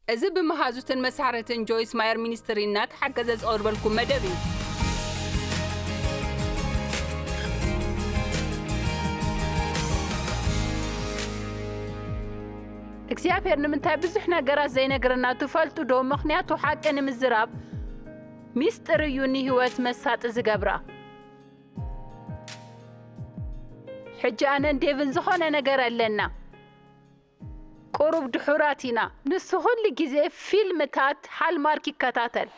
እዚ ብመሃዙትን መሳርሕትን ጆይስ ማየር ሚኒስትሪ እናተሓገዘ ዝቐርበልኩም መደብ እዩ። እግዚኣብሔር ንምንታይ ብዙሕ ነገራት ዘይነግረና ትፈልጡ ዶ? ምኽንያቱ ሓቂ ንምዝራብ ሚስጥር እዩ ንህይወት መሳጢ ዝገብራ። ሕጂ ኣነን ዴቭን ዝኾነ ነገር ኣለና። ቁሩብ ድሑራት ኢና። ንሱ ኩሉ ግዜ ፊልምታት ሃልማርክ ይከታተል።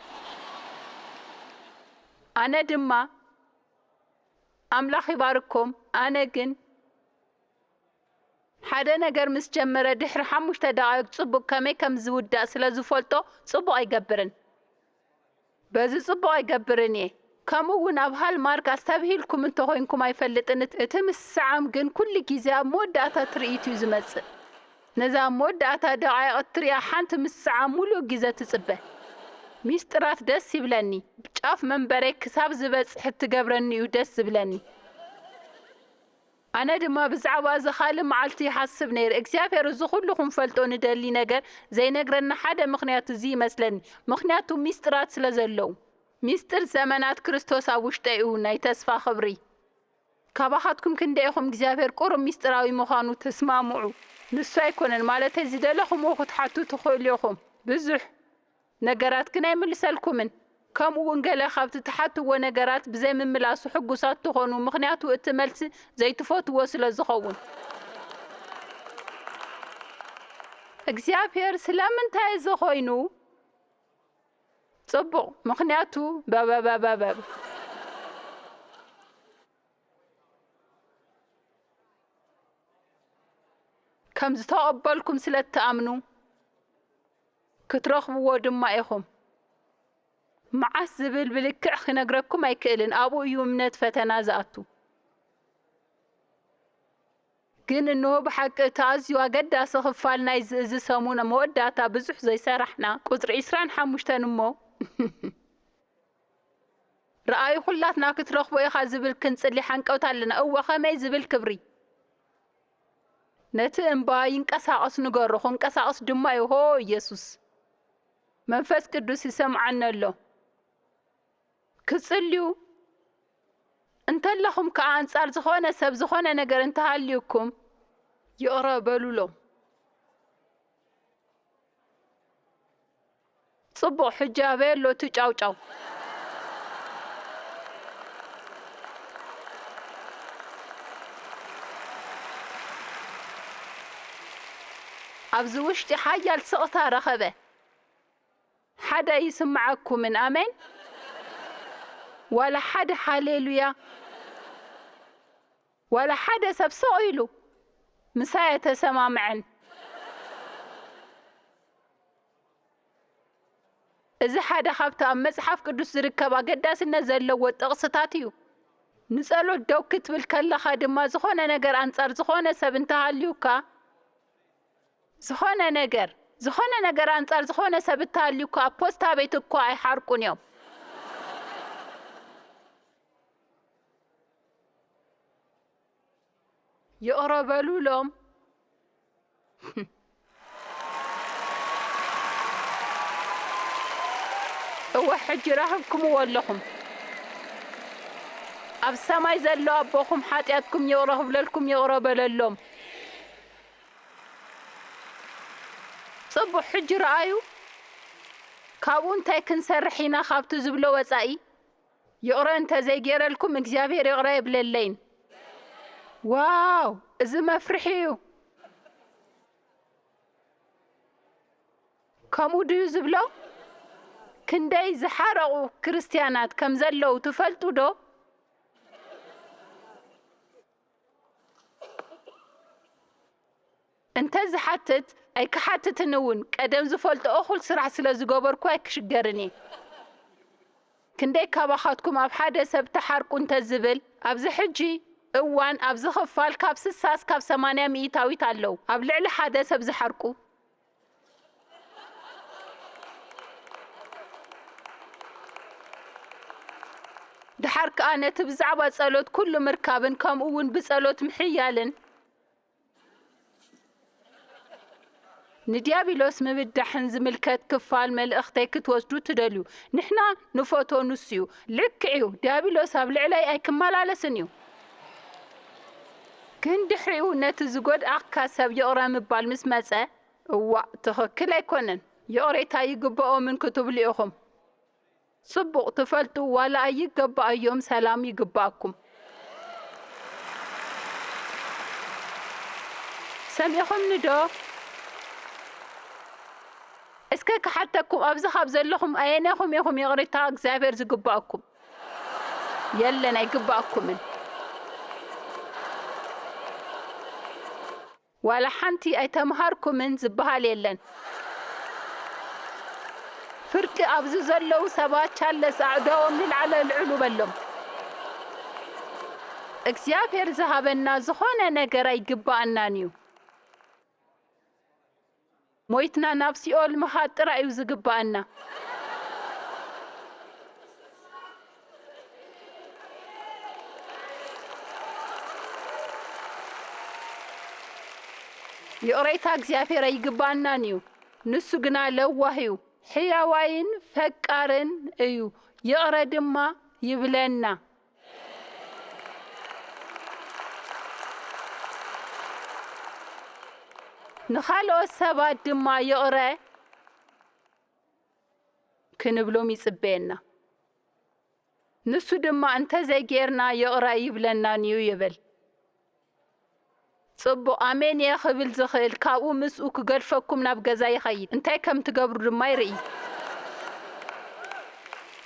ኣነ ድማ፣ ኣምላኽ ይባርኮም፣ ኣነ ግን ሓደ ነገር ምስ ጀመረ ድሕሪ ሓሙሽተ ደቓይቕ ጽቡቕ ከመይ ከም ዝውዳእ ስለ ዝፈልጦ ጽቡቕ ኣይገብርን። በዚ ጽቡቕ ኣይገብርን እየ። ከምኡ እውን ኣብ ሃልማርክ ኣስተብሂልኩም እንተኾይንኩም ኣይፈልጥን፣ እቲ ምስዓም ግን ኩሉ ግዜ ኣብ መወዳእታ ትርኢት እዩ ዝመጽእ። ነዛ ኣብ መወዳእታ ደቓይቕ እትሪኣ ሓንቲ ምስዓም ሙሉእ ግዜ ትጽበ። ሚስጥራት ደስ ይብለኒ። ጫፍ መንበረይ ክሳብ ዝበጽሕ እትገብረኒ እዩ ደስ ዝብለኒ። ኣነ ድማ ብዛዕባ እዚ ካልእ መዓልቲ ይሓስብ ነይረ። እግዚኣብሔር እዚ ኩሉ ክንፈልጦ ንደሊ ነገር ዘይነግረና ሓደ ምኽንያት እዚ ይመስለኒ። ምኽንያቱ ሚስጥራት ስለ ዘለዉ። ሚስጥር ዘመናት ክርስቶስ ኣብ ውሽጠይ እዩ፣ ናይ ተስፋ ክብሪ። ካባኻትኩም ክንደይ ኢኹም እግዚኣብሔር ቁሩብ ሚስጥራዊ ምዃኑ ተስማምዑ? ንሱ ኣይኮነን፣ ማለተይ ዝደለኹምዎ ክትሓቱ ትኽእሉ ኢኹም። ብዙሕ ነገራት ግን ኣይምልሰልኩምን። ከምኡ እውን ገለ ካብቲ ትሓትዎ ነገራት ብዘይምምላሱ ሕጉሳት ትኾኑ፣ ምኽንያቱ እቲ መልሲ ዘይትፈትዎ ስለ ዝኸውን። እግዚኣብሔር ስለምንታይ እዚ ኾይኑ? ጽቡቕ፣ ምኽንያቱ በበበበበብ። ከም ዝተቐበልኩም ስለ እትኣምኑ፣ ክትረኽብዎ ድማ ኢኹም። መዓስ ዝብል ብልክዕ ክነግረኩም ኣይክእልን፣ ኣብኡ እዩ እምነት ፈተና ዝኣቱ። ግን እንሆ ብሓቂ እቲ ኣዝዩ ኣገዳሲ ክፋል ናይዚ፣ እዚ ሰሙን መወዳእታ ብዙሕ ዘይሰራሕና፣ ቁጽሪ ዕስራን ሓሙሽተን እሞ፣ ረኣዩ ኩላትና ክትረኽቦ ኢኻ ዝብል ክንጽሊ ሓንቀውታ ኣለና። እወ፣ ከመይ ዝብል ክብሪ! ነቲ እምባ ይንቀሳቐስ ንገሮ፣ ክንቀሳቐስ ድማ እዩ። ሆ ኢየሱስ! መንፈስ ቅዱስ ይሰምዓኒ ኣሎ። ክጽልዩ እንተለኹም ከኣ ኣንጻር ዝኾነ ሰብ ዝኾነ ነገር እንተሃልዩኩም፣ ይቕረ በሉሎም። ጽቡቕ፣ ሕጂ ኣበይ ኣሎ እቲ ጫውጫው? ኣብዚ ውሽጢ ሓያል ስቕታ ረኸበ። ሓደ ኣይስምዓኩምን። ኣሜን። ዋላ ሓደ ሃሌሉያ። ዋላ ሓደ ሰብ ስቕ ኢሉ ምሳይ ኣይተሰማምዐን። እዚ ሓደ ካብቲ ኣብ መጽሓፍ ቅዱስ ዝርከብ ኣገዳስነት ዘለዎ ጥቕስታት እዩ። ንጸሎት ደው ክትብል ከለኻ ድማ፣ ዝኾነ ነገር ኣንጻር ዝኾነ ሰብ እንተሃልዩካ፣ ዝኾነ ነገር፣ ዝኾነ ነገር ኣንጻር ዝኾነ ሰብ እተሃልዩካ፣ ኣብ ፖስታ ቤት እኳ ኣይሓርቁን እዮም። ይቕረ በሉሎም። እወ፣ ሕጂ ረኺብኩምዎ ኣለኹም። ኣብ ሰማይ ዘሎ ኣቦኹም ሓጢኣትኩም ይቕረ ክብለልኩም ይቕረ በለሎም። ጽቡቕ፣ ሕጂ ረኣዩ። ካብኡ እንታይ ክንሰርሕ ኢና ካብቲ ዝብሎ ወጻኢ? ይቕረ እንተ ዘይገይረልኩም እግዚኣብሔር ይቕረ የብለለይን። ዋው፣ እዚ መፍርሒ እዩ። ከምኡ ድዩ ዝብሎ? ክንደይ ዝሓረቑ ክርስትያናት ከም ዘለዉ ትፈልጡ ዶ? እንተ ዝሓትት ኣይክሓትትን እውን፣ ቀደም ዝፈልጦ እኹል ስራሕ ስለ ዝገበርኩ ኣይክሽገርን እየ። ክንደይ ካባኻትኩም ኣብ ሓደ ሰብ ተሓርቁ እንተ ዝብል፣ ኣብዚ ሕጂ እዋን ኣብዚ ክፋል ካብ ስሳ እስካብ ሰማንያ ሚእታዊት ኣለዉ ኣብ ልዕሊ ሓደ ሰብ ዝሓርቁ? ደሓር ከኣ ነቲ ብዛዕባ ጸሎት ኩሉ ምርካብን ከምኡ እውን ብጸሎት ምሕያልን ንዲያብሎስ ምብዳሕን ዝምልከት ክፋል መልእኽተይ ክትወስዱ ትደልዩ። ንሕና ንፈቶ ንሱ እዩ። ልክዕ እዩ። ዲያብሎስ ኣብ ልዕለይ ኣይክመላለስን እዩ። ግን ድሕሪኡ ነቲ ዝጎድኣካ ሰብ ይቕረ ምባል ምስ መጸ፣ እዋእ፣ ትኽክል ኣይኮነን። ይቕሬታ ይግብኦምን ክትብሉ ኢኹም። ጽቡቕ ትፈልጡ፣ ዋላ ኣይገባኣዮም ሰላም ይግባኣኩም። ሰሚዕኹምኒ ዶ? እስከ ክሓተኩም፣ ኣብዚ ካብ ዘለኹም ኣየናይኹም ኢኹም ይቕሬታ እግዚኣብሔር ዝግባኣኩም? የለን፣ ኣይግባኣኩምን። ዋላ ሓንቲ ኣይተምሃርኩምን ዝበሃል የለን። ፍርቂ ኣብዚ ዘለዉ ሰባት ቻለስ ኣእዳዎም ንላዕሊ ኣልዕሉ በሎም። እግዚኣብሔር ዝሃበና ዝኾነ ነገር ኣይግባኣናን እዩ። ሞይትና ናብ ሲኦል ምኻድ ጥራይ እዩ ዝግባኣና። ይቕሬታ እግዚኣብሔር ኣይግባኣናን እዩ። ንሱ ግና ለዋህ እዩ፣ ሕያዋይን ፈቃርን እዩ። ይቕረ ድማ ይብለና። ንኻልኦት ሰባት ድማ ይቕረ ክንብሎም ይጽበየና። ንሱ ድማ፣ "እንተ ዘይጌርና ይቕረ ይብለናን እዩ" ይብል። ጽቡቕ፣ ኣሜን እየ ክብል ዝኽእል፣ ካብኡ ምስኡ ክገድፈኩም ናብ ገዛ ይኸይድ። እንታይ ከም ትገብሩ ድማ ይርኢ።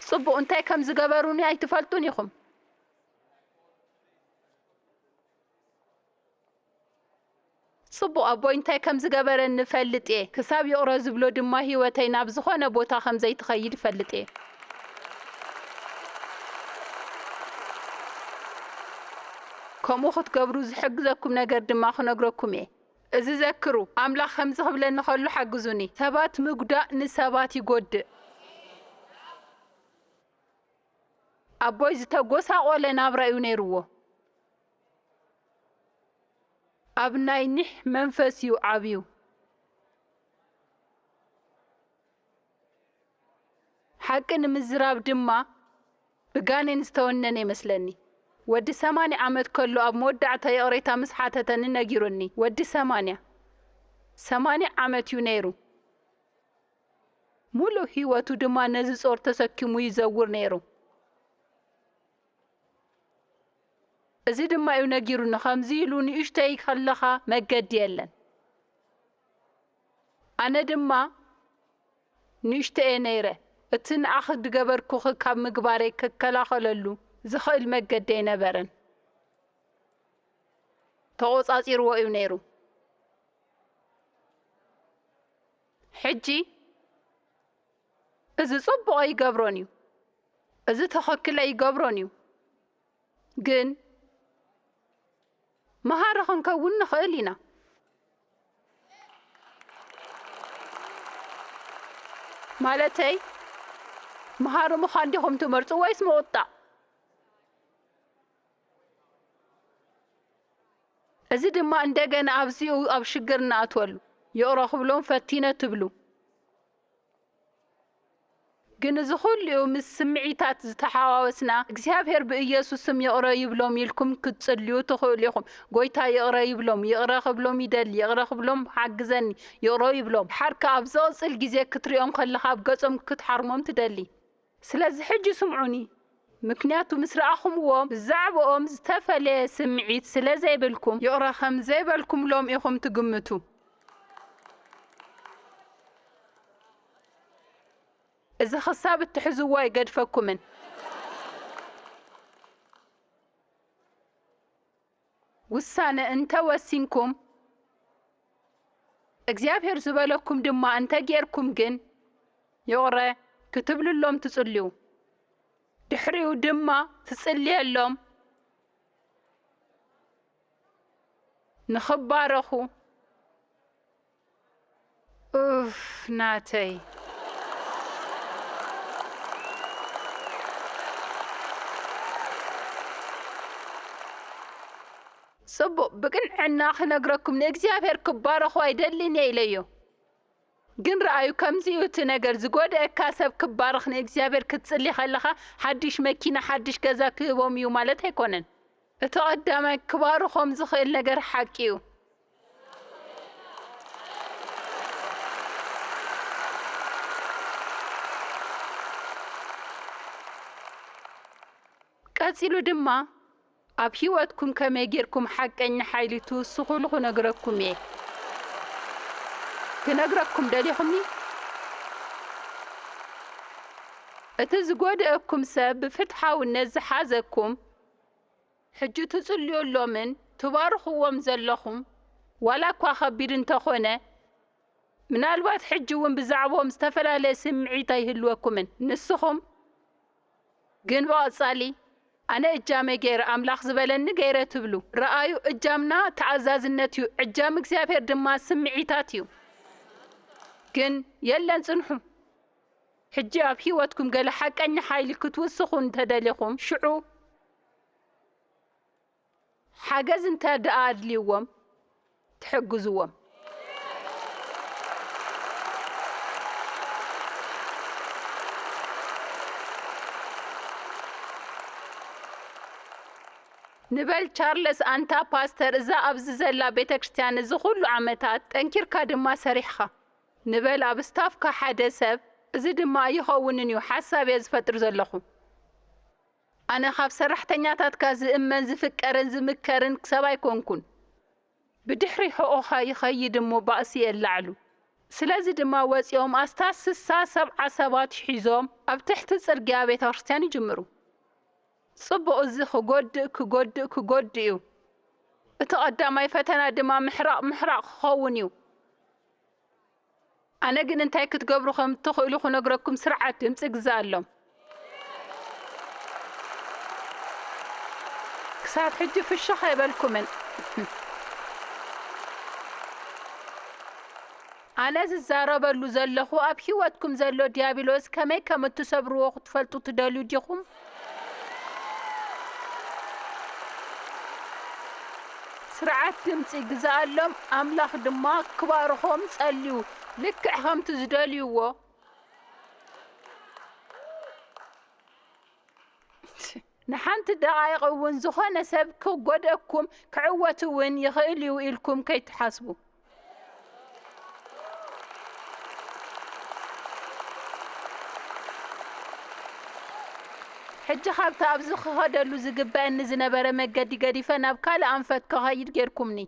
ጽቡቕ፣ እንታይ ከም ዝገበሩኒ ኣይትፈልጡን ኢኹም። ጽቡቕ፣ ኣቦይ እንታይ ከም ዝገበረኒ እፈልጥ እየ። ክሳብ ይቕረ ዝብሎ ድማ ህይወተይ ናብ ዝኾነ ቦታ ከም ዘይትኸይድ እፈልጥ እየ። ከምኡ ክትገብሩ ዝሕግዘኩም ነገር ድማ ክነግረኩም እየ። እዚ ዘክሩ፣ ኣምላኽ ከምዚ ክብለኒ ከሎ ሓግዙኒ። ሰባት ምጉዳእ ንሰባት ይጎድእ። ኣቦይ ዝተጎሳቖለ ናብራ እዩ ነይርዎ። ኣብ ናይ ኒሕ መንፈስ እዩ ዓብዩ። ሓቂ ንምዝራብ ድማ ብጋኔን ዝተወነነ ይመስለኒ። ወዲ ሰማንያ ዓመት ከሎ ኣብ መወዳእታ ይቕሬታ ምስ ሓተተኒ ነጊሩኒ። ወዲ ሰማንያ፣ ሰማንያ ዓመት እዩ ነይሩ። ሙሉእ ህይወቱ ድማ ነዚ ጾር ተሰኪሙ ይዘውር ነይሩ። እዚ ድማ እዩ ነጊሩኒ፣ ከምዚ ኢሉ፣ "ንእሽተይ ከለኻ መገዲ የለን። ኣነ ድማ ንእሽቶ እየ ነይረ። እቲ ንኣኺ ዝገበርኩኺ ካብ ምግባረይ ክከላኸለሉ ዝኽእል መገዲ ኣይነበረን። ተቖጻጺርዎ እዩ ነይሩ። ሕጂ እዚ ጽቡቕ ኣይገብሮን እዩ። እዚ ትኽክል ኣይገብሮን እዩ። ግን መሃሪ ክንከውን ንኽእል ኢና። ማለተይ፣ መሃሪ ምዃን ዲኹም ትመርጹ ወይስ ምቑጣዕ?" እዚ ድማ እንደገና ኣብዚኡ ኣብ ሽግር ንኣትወሉ። ይቕረ ክብሎም ፈቲነ ትብሉ። ግን እዚ ኩሉ እዩ ምስ ስምዒታት ዝተሓዋወስና፣ እግዚኣብሔር ብኢየሱስ ስም ይቕረ ይብሎም ኢልኩም ክትጽልዩ ትኽእሉ ኢኹም። "ጎይታ ይቕረ ይብሎም፣ ይቕረ ክብሎም ይደሊ፣ ይቕረ ክብሎም ሓግዘኒ፣ ይቕረ ይብሎም." ሓርካ ኣብ ዝቕጽል ግዜ ክትሪኦም ከለኻ ኣብ ገጾም ክትሓርሞም ትደሊ። ስለዚ ሕጂ ስምዑኒ፣ ምክንያቱ ምስ ረኣኹምዎም ብዛዕባኦም ዝተፈለየ ስምዒት ስለ ዘይብልኩም፣ ይቕረ ከም ዘይበልኩምሎም ኢኹም ትግምቱ። እዚ ክሳብ እትሕዝዎ ኣይገድፈኩምን። ውሳነ እንተ ወሲንኩም፣ እግዚኣብሔር ዝበለኩም ድማ እንተ ጌርኩም ግን፣ ይቕረ ክትብልሎም ትጽልዩ። ድሕሪኡ ድማ ትጽልየሎም ንኽባረኹ። ኡፍ፣ ናተይ። ጽቡቕ፣ ብቅንዕና ክነግረኩም፣ ንእግዚኣብሔር ክባረኹ ኣይደልን እየ ኢለዮ። ግን ረኣዩ፣ ከምዚ እዩ እቲ ነገር። ዝጎደኣካ ሰብ ክባረኽ ንእግዚኣብሔር ክትጽሊ ከለኻ፣ ሓድሽ መኪና፣ ሓድሽ ገዛ ክህቦም እዩ ማለት ኣይኮነን። እቲ ቀዳማይ ክባርኾም ዝኽእል ነገር ሓቂ እዩ። ቀጺሉ ድማ፣ ኣብ ህይወትኩም ከመይ ጌርኩም ሓቀኛ ሓይሊ ትውስኹሉ ክነግረኩም እየ። ክነግረኩም ደሊኹምኒ? እቲ ዝጎደኣኩም ሰብ ብፍትሓውነት ዝሓዘኩም፣ ሕጂ ትጽልዩሎምን ትባርኽዎም ዘለኹም፣ ዋላ እኳ ከቢድ እንተኾነ፣ ምናልባት ሕጂ እውን ብዛዕባኦም ዝተፈላለየ ስምዒት ኣይህልወኩምን። ንስኹም ግን ብቐጻሊ፣ "ኣነ እጃመይ ገይረ፣ ኣምላኽ ዝበለኒ ገይረ" ትብሉ። ረኣዩ፣ እጃምና ተኣዛዝነት እዩ፣ እጃም እግዚኣብሔር ድማ ስምዒታት እዩ። ግን የለን፣ ጽንሑ። ሕጂ ኣብ ህይወትኩም ገለ ሓቀኛ ሓይሊ ክትውስኹ እንተደሊኹም፣ ሽዑ ሓገዝ እንተ ደኣ ኣድልይዎም፣ ትሕግዝዎም። ንበል ቻርለስ፣ ኣንታ ፓስተር፣ እዛ ኣብዚ ዘላ ቤተ ክርስቲያን እዚ ኹሉ ዓመታት ጠንኪርካ ድማ ሰሪሕኻ። ንበል ኣብ ስታፍካ ሓደ ሰብ፣ እዚ ድማ ኣይኸውንን እዩ፣ ሓሳብ እየ ዝፈጥር ዘለኹ። ኣነ ካብ ሰራሕተኛታትካ ዝእመን ዝፍቀርን ዝምከርን ሰብ ኣይኮንኩን። ብድሕሪ ሕቖኻ ይኸይድ እሞ ባእሲ የላዕሉ። ስለዚ ድማ ወጺኦም ኣስታት ስሳ ሰብዓ ሰባት ሒዞም ኣብ ትሕቲ ጽርግያ ቤተ ክርስቲያን ይጅምሩ። ጽቡቕ፣ እዚ ክጎድእ፣ ክጎድእ፣ ክጎድእ እዩ። እቲ ቀዳማይ ፈተና ድማ ምሕራቕ፣ ምሕራቕ ክኸውን እዩ። ኣነ ግን እንታይ ክትገብሩ ከም እትኽእሉ ክነግረኩም ስርዓት ድምጺ ግዝኣሎም። ክሳብ ሕጂ ፍሽኽ ኣይበልኩምን። ኣነ ዝዛረበሉ ዘለኹ ኣብ ህይወትኩም ዘሎ ዲያብሎስ ከመይ ከም እትሰብርዎ ክትፈልጡ ትደልዩ ዲኹም? ስርዓት ድምጺ ግዝኣሎም፣ ኣምላኽ ድማ ክባርኾም ጸልዩ። ልክዕ ከምቲ ዝደልይዎ። ንሓንቲ ደቓይቕ እውን ዝኾነ ሰብ ክጎደኩም፣ ክዕወት እውን ይኽእል እዩ ኢልኩም ከይትሓስቡ። ሕጂ ካብቲ ኣብዚ ክኸደሉ ዝግበኣኒ ዝነበረ መገዲ ገዲፈ ናብ ካልእ ኣንፈት ክኸይድ ጌርኩምኒ።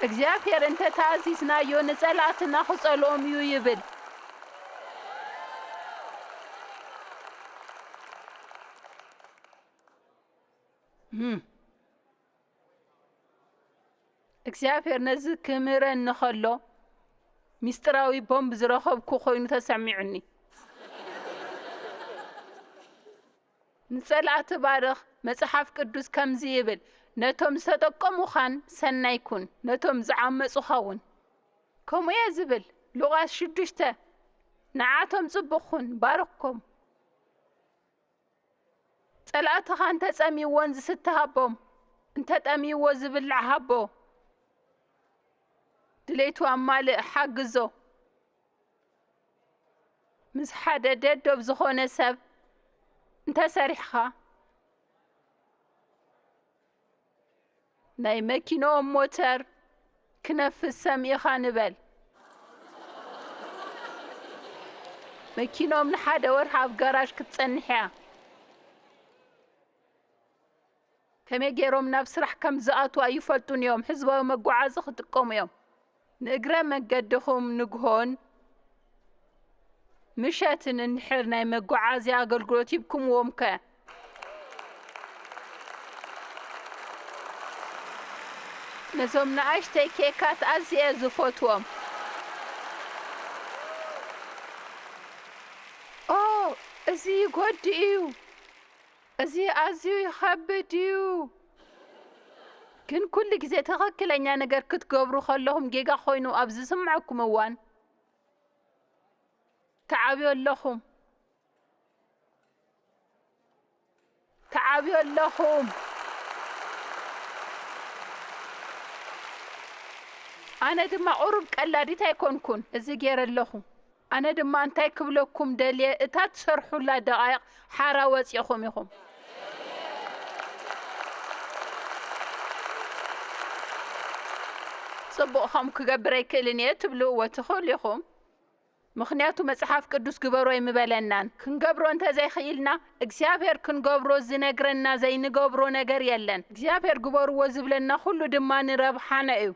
እግዚኣብሔር እንተ ተኣዚዝናዮ ንጸላእትና ክጸልኦም እዩ ይብል። እም። እግዚኣብሔር ነዚ ክምህረኒ ኸሎ፣ ምስጢራዊ ቦምብ ዝረኸብኩ ኾይኑ ተሰሚዑኒ። ንጸላእቲ ባርኽ። መጽሓፍ ቅዱስ ከምዚ ይብል፣ "ነቶም ዝተጠቀሙኻን ሰናይ ኩን፣ ነቶም ዝዓመጹኻ እውን." ከምኡ እየ ዝብል። ሉቃስ ሽዱሽተ፣ "ንዓቶም ጽቡቕ ኩን፣ ባርኮም። ጸላእትኻ እንተ ጸሚይዎን ዝስተ ሃቦም፣ እንተ ጠምይዎ ዝብላዕ ሃቦ፣ ድሌቱ ኣማልእ፣ ሓግዞ። ምስ ሓደ ደዶብ ዝኾነ ሰብ እንተ ሰሪሕኻ፣ ናይ መኪንኦም ሞተር ክነፍስ ሰሚእኻ ንበል። መኪንኦም ንሓደ ወርሒ ኣብ ጋራዥ ክትጸንሕ እያ። ከመይ ገይሮም ናብ ስራሕ ከም ዝኣትዉ ኣይፈልጡን እዮም። ህዝባዊ መጓዓዚ ክጥቀሙ እዮም። ንእግረ መገድኹም ንግሆን ምሸትን እንድሕር ናይ መጓዓዝያ ኣገልግሎት ሂብኩምዎም ከ? ነዞም ንኣሽተይ ኬካት ኣዝየ እየ ዝፈትዎም። ኦ፣ እዚ ይጎድእ እዩ። እዚ ኣዝዩ ይኸብድ እዩ። ግን ኩሉ ግዜ ትኽክለኛ ነገር ክትገብሩ ከለኹም ጌጋ ኮይኑ ኣብ ዝስምዐኩም እዋን፣ ትዓብዩ ኣለኹም። ትዓብዩ ኣለኹም። ኣነ ድማ ቁሩብ ቀላዲት ኣይኮንኩን፣ እዚ ገይረ ኣለኹ። ኣነ ድማ እንታይ ክብለኩም ደልየ፣ እታ ትሰርሑላ ደቓይቕ ሓራ ወጺኹም ኢኹም። ጽቡቕ፣ ከምኡ ክገብር ኣይክእልን እየ ትብሉ፣ እወ ትኽእሉ ኢኹም። ምኽንያቱ መጽሓፍ ቅዱስ ግበሮ ኣይምበለናን። ክንገብሮ እንተዘይኽኢልና፣ እግዚኣብሔር ክንገብሮ ዝነግረና ዘይንገብሮ ነገር የለን። እግዚኣብሔር ግበርዎ ዝብለና ኩሉ ድማ ንረብሓና እዩ።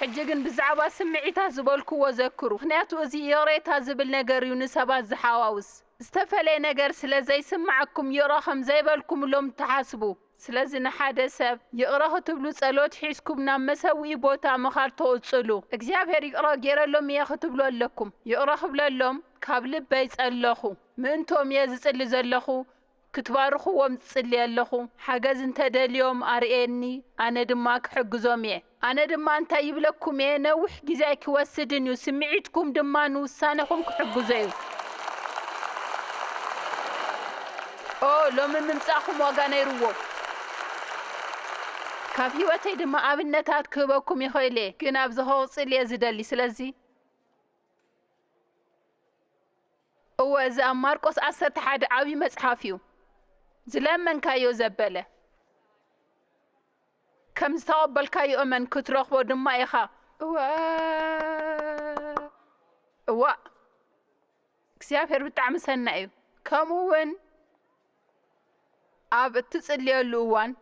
ሕጂ ግን ብዛዕባ ስምዒታት ዝበልክዎ ዘክሩ። ምኽንያቱ እዚ ይቕሬታ ዝብል ነገር እዩ ንሰባት ዝሓዋውስ። ዝተፈለየ ነገር ስለ ዘይስምዓኩም ይቕረ ከም ዘይበልኩምሎም ትሓስቡ። ስለዚ ንሓደ ሰብ ይቕረ ክትብሉ ጸሎት ሒዝኩም ናብ መሰውኢ ቦታ ምኻድ ትቕጽሉ። እግዚኣብሔር ይቕረ ገይረሎም እየ ክትብሉ ኣለኩም። ይቕረ ክብለሎም ካብ ልበይ ጸለኹ። ምእንቶም እየ ዝጽሊ ዘለኹ። ክትባርኽዎም እጽሊ ኣለኹ። ሓገዝ እንተ ደልዮም ኣርእየኒ፣ ኣነ ድማ ክሕግዞም እየ። ኣነ ድማ እንታይ ይብለኩም እየ፣ ነዊሕ ግዜ ኣይክወስድን እዩ፣ ስምዒትኩም ድማ ንውሳነኹም ክሕግዞ እዩ። ኦ፣ ሎሚ ምምጻእኹም ዋጋ ነይርዎ። ካብ ህይወተይ ድማ ኣብነታት ክህበኩም ይኽእል እየ፣ ግን ኣብዚ ክቕጽል እየ ዝደሊ። ስለዚ፣ እወ፣ እዚ ኣብ ማርቆስ ዓሰርተ ሓደ ዓብዪ መጽሓፍ እዩ። ዝለመንካዮ ዘበለ፣ ከም ዝተቐበልካዮ እመን፣ ክትረኽቦ ድማ ኢኻ። እወ፣ እዋእ፣ እግዚኣብሔር ብጣዕሚ ሰናይ እዩ። ከምኡ እውን ኣብ እትጽልየሉ እዋን፣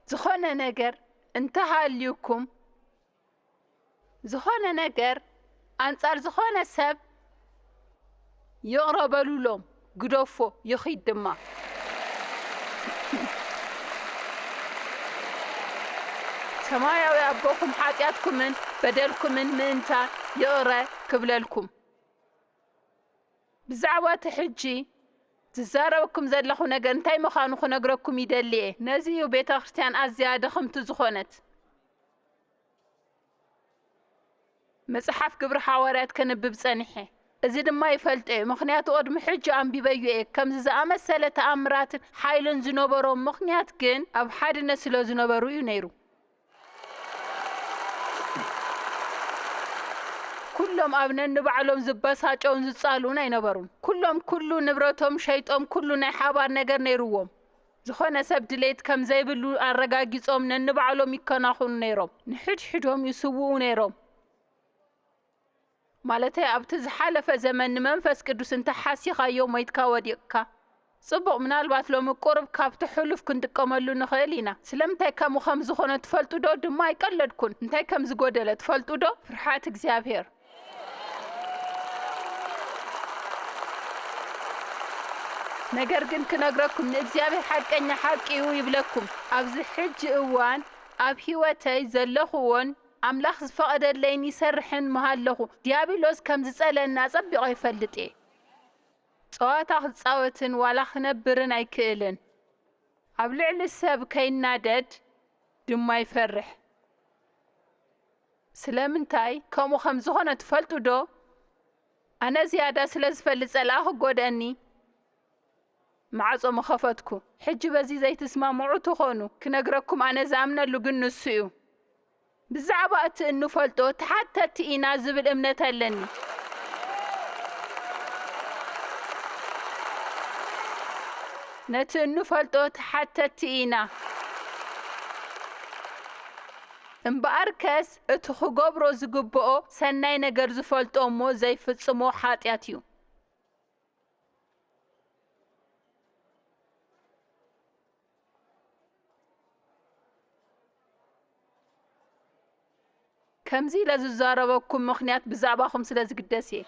ዝኾነ ነገር እንተሃልዩኩም፣ ዝኾነ ነገር ኣንጻር ዝኾነ ሰብ ይቕረ በሉሎም፣ ግደፎ፣ ይኺድ ድማ። ሰማያዊ ኣቦኹም ሓጢኣትኩምን በደልኩምን ምእንታ ይቕረ ክብለልኩም። ብዛዕባ እቲ ሕጂ ዝዛረበኩም ዘለኹ ነገር እንታይ ምዃኑ ክነግረኩም ይደሊ እየ። ነዚ እዩ ቤተ ክርስቲያን ኣዝያ ድኽምቲ ዝኾነት። መጽሓፍ ግብሪ ሃዋርያት ከንብብ ጸኒሐ። እዚ ድማ ይፈልጦ እየ፣ ምኽንያቱ ቅድሚ ሕጂ ኣንቢበዮ እየ። ከምዚ ዝኣመሰለ ተኣምራትን ሓይልን ዝነበሮም ምኽንያት ግን ኣብ ሓድነት ስለ ዝነበሩ እዩ ነይሩ። ኩሎም ኣብ ነንባዕሎም ዝበሳጨውን ዝጻልኡን ኣይነበሩን። ኩሎም ኩሉ ንብረቶም ሸይጦም ኩሉ ናይ ሓባር ነገር ነይርዎም። ዝኾነ ሰብ ድሌት ከም ዘይብሉ ኣረጋጊጾም ነንባዕሎም ይከናኹኑ ነይሮም። ንሕድሕዶም ይስውኡ ነይሮም። ማለተይ ኣብቲ ዝሓለፈ ዘመን ንመንፈስ ቅዱስ እንተ ሓሲኻዮ ሞይትካ ወዲቕካ። ጽቡቕ፣ ምናልባት ሎሚ ቁሩብ ካብቲ ሕሉፍ ክንጥቀመሉ ንኽእል ኢና። ስለምንታይ ከምኡ ከም ዝኾነ ትፈልጡ ዶ? ድማ ኣይቀለድኩን። እንታይ ከም ዝጎደለ ትፈልጡ ዶ? ፍርሓት እግዚኣብሔር። ነገር ግን ክነግረኩም፣ ንእግዚኣብሔር ሓቀኛ ሓቂ እዩ ይብለኩም። ኣብዚ ሕጂ እዋን ኣብ ህይወተይ ዘለኽዎን ኣምላኽ ዝፈቐደለይን ይሰርሕን ምሃለኹ፣ ዲያብሎስ ከም ዝጸልኣኒ ኣጸቢቐ ይፈልጥ እየ። ጸዋታ ክጻወትን ዋላ ክነብርን ኣይክእልን። ኣብ ልዕሊ ሰብ ከይናደድ ድማ ይፈርሕ። ስለምንታይ ከምኡ ከም ዝኾነ ትፈልጡ ዶ? ኣነ ዝያዳ ስለ ዝፈልጥ ጸላኢ ክጎድኣኒ ማዕጾ ምኸፈትኩ። ሕጂ በዚ ዘይትስማምዑ ትኾኑ። ክነግረኩም ኣነ ዝኣምነሉ ግን ንሱ እዩ። ብዛዕባ እቲ እንፈልጦ ተሓተትቲ ኢና ዝብል እምነት ኣለኒ። ነቲ እንፈልጦ ተሓተትቲ ኢና። እምበኣርከስ እቲ ክገብሮ ዝግብኦ ሰናይ ነገር ዝፈልጦ እሞ ዘይፍጽሞ ሓጢኣት እዩ። ከምዚ ኢለ ዝዛረበኩም ምኽንያት ብዛዕባኹም ስለ ዝግደስ እየ።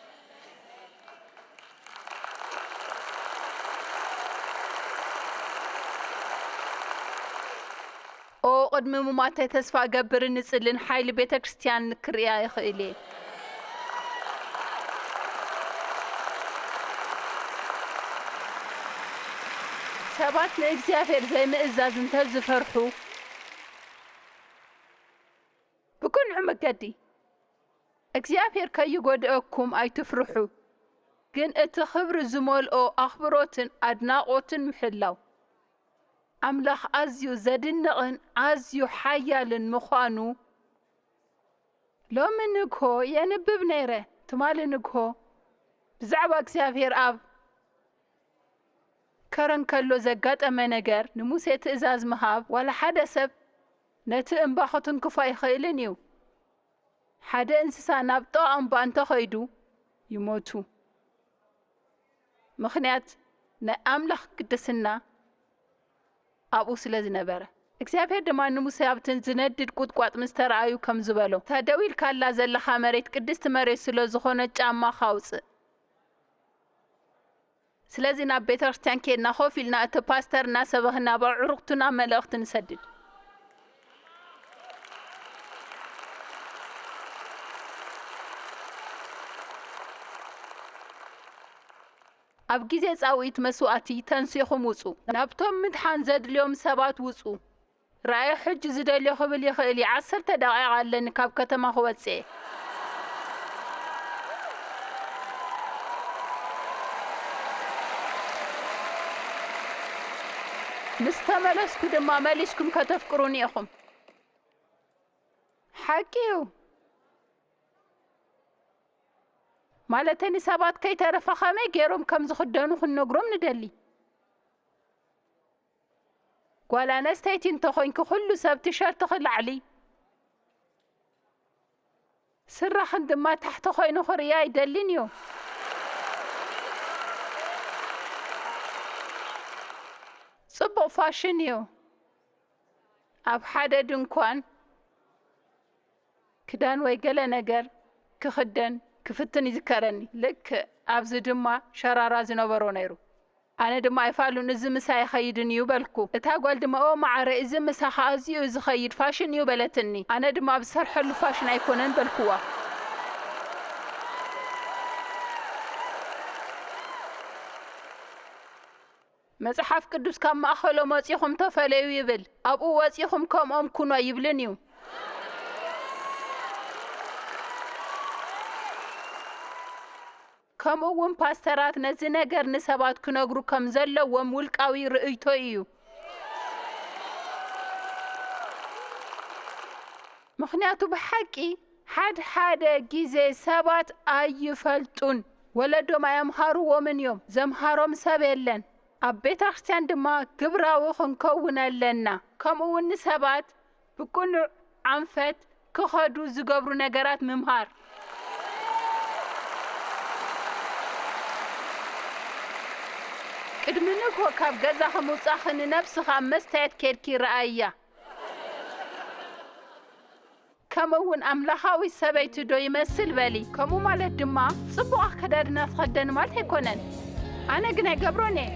ኦ፣ ቅድሚ ምሟተይ ተስፋ እገብርን እጽልን ሓይሊ ቤተ ክርስቲያን ክርእያ ይኽእል እየ። ሰባት ንእግዚኣብሔር ዘይምእዛዝ እንተ ዝፈርሑ፣ ብቅኑዕ መገዲ እግዚኣብሔር ከይጎድኣኩም ኣይትፍርሑ፣ ግን እቲ ክብሪ ዝመልኦ ኣኽብሮትን ኣድናቖትን ምሕላው። ኣምላኽ ኣዝዩ ዘድንቕን ኣዝዩ ሓያልን ምዃኑ ሎሚ ንግሆ የንብብ ነይረ። ትማሊ ንግሆ ብዛዕባ እግዚኣብሔር ኣብ ከረን ከሎ ዘጋጠመ ነገር፣ ንሙሴ ትእዛዝ ምሃብ፣ ዋላ ሓደ ሰብ ነቲ እምባ ክትንክፎ ኣይኽእልን እዩ። ሓደ እንስሳ ናብ ጥቓ እምባ እንተኸይዱ ይሞቱ። ምኽንያት ናይ ኣምላኽ ቅድስና ኣብኡ ስለ ዝነበረ። እግዚኣብሔር ድማ ንሙሴ ኣብቲ ዝነድድ ቁጥቋጥ ምስ ተራእዩ ከም ዝበሎ፣ "እታ ደው ኢልካላ ዘለኻ መሬት ቅድስቲ መሬት ስለ ዝኾነት ጫማኻ ኣውጽእ። ስለዚ ናብ ቤተ ክርስቲያን ኬድና ኮፍ ኢልና እቲ ፓስተር እናሰበኽና ኣብ ኣዕሩኽቱና መልእኽቲ ንሰድድ። ኣብ ግዜ ጻውዒት መስዋእቲ ተንሲኹም ውጹ። ናብቶም ምድሓን ዘድልዮም ሰባት ውጹ። ራእይ ሕጂ ዝደልዮ ክብል ይኽእል እዩ። ዓሰርተ ደቂቕ ኣለኒ ካብ ከተማ ክወጽእ እየ። ምስ ተመለስኩ ድማ መሊስኩም ከተፍቅሩኒ ኢኹም። ሓቂ እዩ። ማለተኒ ሰባት ከይተረፈ ከመይ ገይሮም ከም ዝኽደኑ ክንነግሮም ንደሊ። ጓል ኣነስተይቲ እንተኾይንኪ ኩሉ ሰብ ቲሸርትኺ ላዕሊ ስረኽን ድማ ታሕቲ ኮይኑ ክርእያ ኣይደልን እዩ። ጽቡቕ ፋሽን እዩ። ኣብ ሓደ ድንኳን ክዳን ወይ ገለ ነገር ክኽደን ክፍትን ይዝከረኒ። ልክዕ ኣብዚ ድማ ሸራራ ዝነበሮ ነይሩ። ኣነ ድማ ኣይፋሉን፣ እዚ ምሳይ ኣይኸይድን እዩ በልኩ። እታ ጓል ድማ ኦ መዓረይ፣ እዚ ምሳኻ ኣዝዩ እዩ ዝኸይድ፣ ፋሽን እዩ በለትኒ። ኣነ ድማ ኣብ ዝሰርሐሉ ፋሽን ኣይኮነን በልክዋ። መጽሓፍ ቅዱስ ካብ ማእኸሎም ወጺኹም ተፈለዩ ይብል። ኣብኡ ወጺኹም ከምኦም ኩኑ ኣይብልን እዩ። ከምኡ እውን ፓስተራት ነዚ ነገር ንሰባት ክነግሩ ከም ዘለዎም ውልቃዊ ርእይቶ እዩ። ምኽንያቱ ብሓቂ ሓድ ሓደ ግዜ ሰባት ኣይፈልጡን። ወለዶም ኣየምሃርዎምን እዮም። ዘምሃሮም ሰብ የለን። ኣብ ቤተ ክርስቲያን ድማ ግብራዊ ክንከውን ኣለና። ከምኡ እውን ንሰባት ብቅኑዕ ኣንፈት ክኸዱ ዝገብሩ ነገራት ምምሃር። ቅድሚ ንግሆ ካብ ገዛኺ ምውጻእኺ ንነብስኺ ኣብ መስትያት ኬድኪ ረኣይያ። ከምኡ እውን ኣምላኻዊት ሰበይቲ ዶ ይመስል በሊ። ከምኡ ማለት ድማ ጽቡቕ ኣከዳድና ትኸደኒ ማለት ኣይኮነን። ኣነ ግን ኣይገብሮን እየ።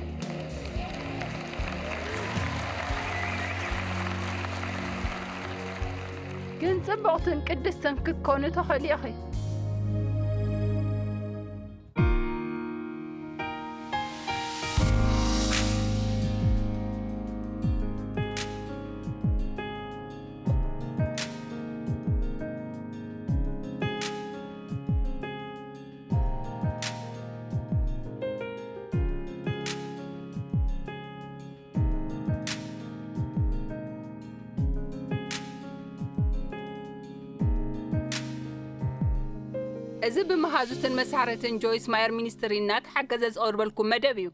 ግን ጽቡቕትን ቅድስትን ክትኮኒ ትኽእሊ ኢኺ። እዚ ብመሃዙትን መሳርሕትን ጆይስ ማየር ሚኒስትሪ እናተሓገዘ ዝቐርበልኩም መደብ እዩ።